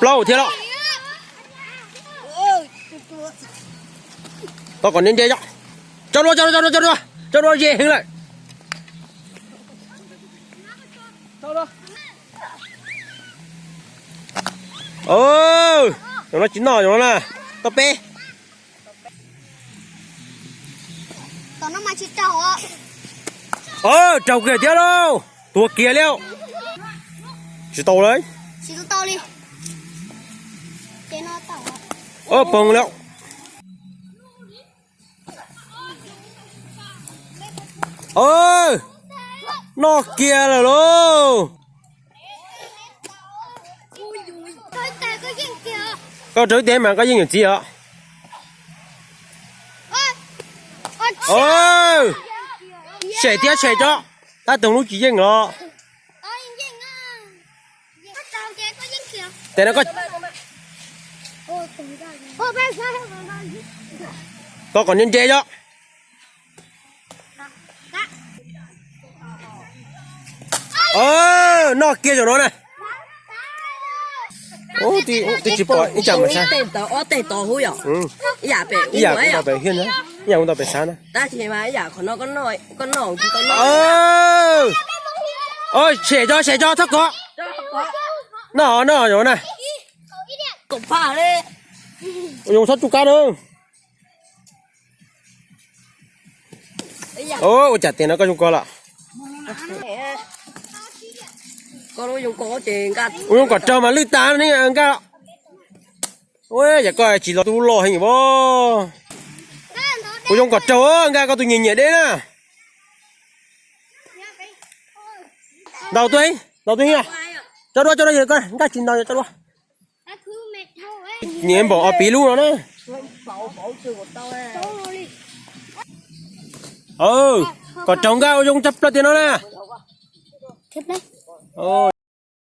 Plaub thiab los. Tau kom nce nce os. Tso dua, tso dua, tso dua, tso dua, tso dua ze heev lawm. Zaum no tsis noj zaum no na. Tau peb. Raug kiag thiab lauj. Tuag kiag li. Tsis tau li. Poog li. Noj kiag lawm lauj. Koj raug ib teg mas koj yeej yuav txiv os. Sem thiab sem tso. Tab toog lub tsis yeej los. Tes no koj, koj kom nce nce os. Noj kiag zaum no na. Twb tsis pom ib tsam mas saib. Ib yam kuv tau pem hiaj na, ib yam kuv tau pem sab na. Tshem tso, tshem tso, txhob kov. Noj, noj zaum na. Ua zoo txhob tsuj kab na. Ua cas tias no koj zoo ko lawm. Ua zoo kom raug mas lwj tag ne nkaj. Ua yam koj tsis los tub loj heev os. Ua zoo kom raug nkaj, koj tus nyiam nyiam deb na. Ntaus tuaj, ntaus tuaj, tso dua, tso dua, nkaj tsis ntaus, tso dua. Nyiam npaum ob peb lub no na. Kom raug nkaj ua zoo tshaj plaws tiag no na.